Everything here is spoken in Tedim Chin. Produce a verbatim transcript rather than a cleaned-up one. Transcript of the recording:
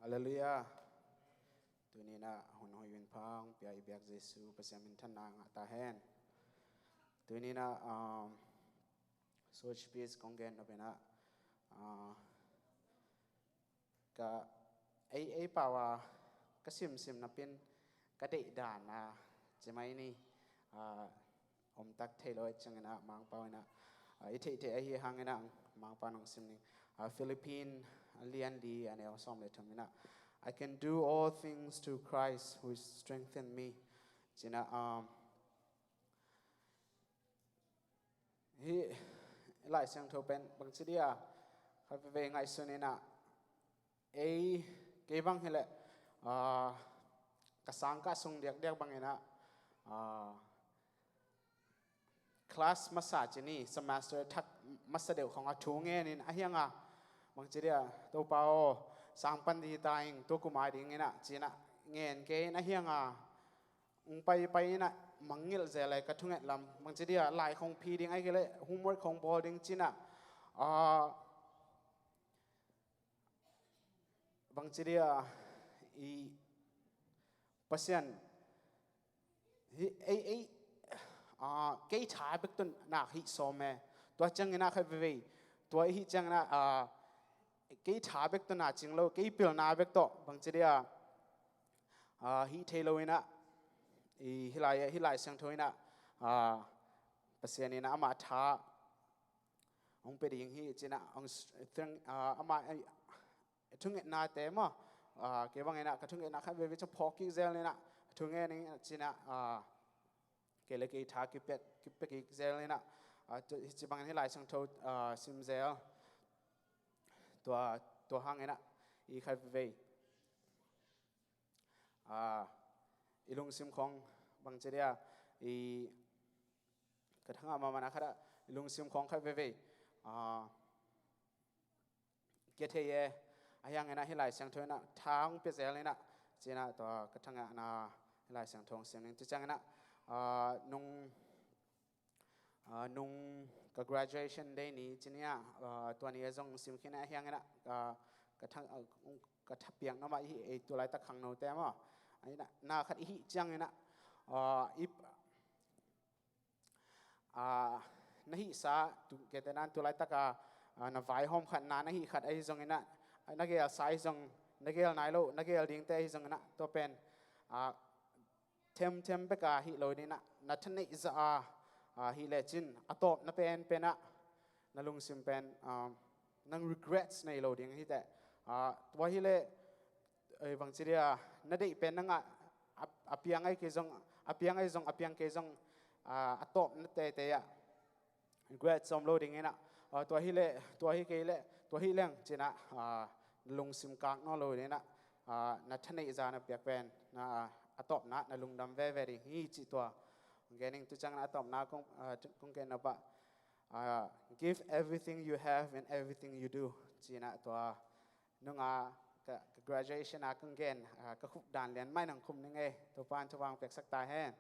Halleluiah. Tuni-in ah hun hoih hun pha hong pia i biak Jesu Pasian minthanna ngah ta hen. Tuni-in ah, um, short speech kong gen nop in ah, uh, ka ei, ei pau a ka simsim napin ka deih dan a ci mai ni, ah, om tak thei lo ahih ciangin ah Mangpau in ah, ah, i theihtheih ahih hangin ah Mangpau in hong sim ning. Ah, Philippine, ah, lian li a neu sawm le thum in ah, "I can do all things through Christ who strengthen me," ci-in ah, um, hih Lai Siangtho pen bangci dia khat veivei ngaihsun in ah, ei, kei bang hi leh, ah, ka sangkah sung diakdiak bangin ah, ah, class masa ci ni, semester thak masa deuh khong a thu ngen in ahi hang a, bangci dia, "Topa aw, sang pan di ta ing, tu kum a dingin ah," ci-in ah ngen kei in ahi hang a, hong paipai in ah mangngilh zel lai ka thunget lam, bangci dia, lai khong phi ding ahih kei leh homework khong bawl ding ci-in ah, ah, bangci dia, i Pasian hi, ei, ei, ah, kei tha bek tawh na hi sawm e. Tua ciangin ah khat veivei, tua i hih ciangin ah, ah, kei tha bek tawh na cing lo, kei pilna bek tawh, bangci dia, ah, hih thei lo in ah, i hih lai, hih Lai Siangtho in ah, ah, Pasian in ah amah tha hong pia ding hi ci-in ah, hong s-, theng, ah, amah, eh, thungetnate maw, ah, kei bangin ah ka thungetna khat veivei ciang phawk kik zel in ah, thu ngen ning ci-in ah, ah, kei le kei tha kipia, kipia kik zel in ah, ah, tu, hih ci bangin hih Lai Siangtho, ah, sim zel. Tua, tua hangin ah i khat veivei, ah, i lungsim khong, bangci dia, i ka thangah mahmahna khat ah i lungsim khong khat veivei, ah, kia thei e. Ahi hangin ah hih Lai Siangtho in ah tha hong pia zel in ah, ci-in ah tua ka thangahna hih Lai Siangtho hong sim ning. Tua ciangin ah, ah, nung, ah, nung ka graduation day ni ci ni ah, ah, tua ni a zong sim khin ah, ahi hangin ah, ah, ka thang, ah, ka thapiak nuam ah i hih, ei, tu laitak khangnote maw, ahi na, na khat i hih ciangin ah, ah, i, ah, na hihsa, tu, kei te nan tu laitak a, ah, na vaihawm khatna na hih khat ahi zongin ah, na gelsa ahi zong, na gel nai lo, na gel dingte ahi zongin ah, tua pen, ah, themthem bek a hih lo in ah, na thaneih zah a, ah, hih lecin a tawpna penpen ah na lungsim pen, ah, nang regrets nei lo ding hi teh. Ah, tua hi leh, eh, bangci dia, na deih pen nang a, a, a piang ahi kei zong, a piang ahi zong, a piang kei zong, ah, a tawpna teitei ah regret sawm lo ding in ah, ah, tua hi leh, tua hi kei leh, tua hi leng ci-in ah, ah, na lungsim kak nawn lo ding in ah, ah, na thaneih zah na piak pen, na, ah, a tawpna na lungdam veve ding hi cih tua kong gen ning. Tua ciangin a tawpna kong, ah, kong gen nop ah, ah, "Give everything you have and everything you do," ci-in ah tua nung a ka, ka graduation a kong gen, ah, ka khup dan lian mah in hong khum ning e. Topa'n thupha hong piaksak ta hen.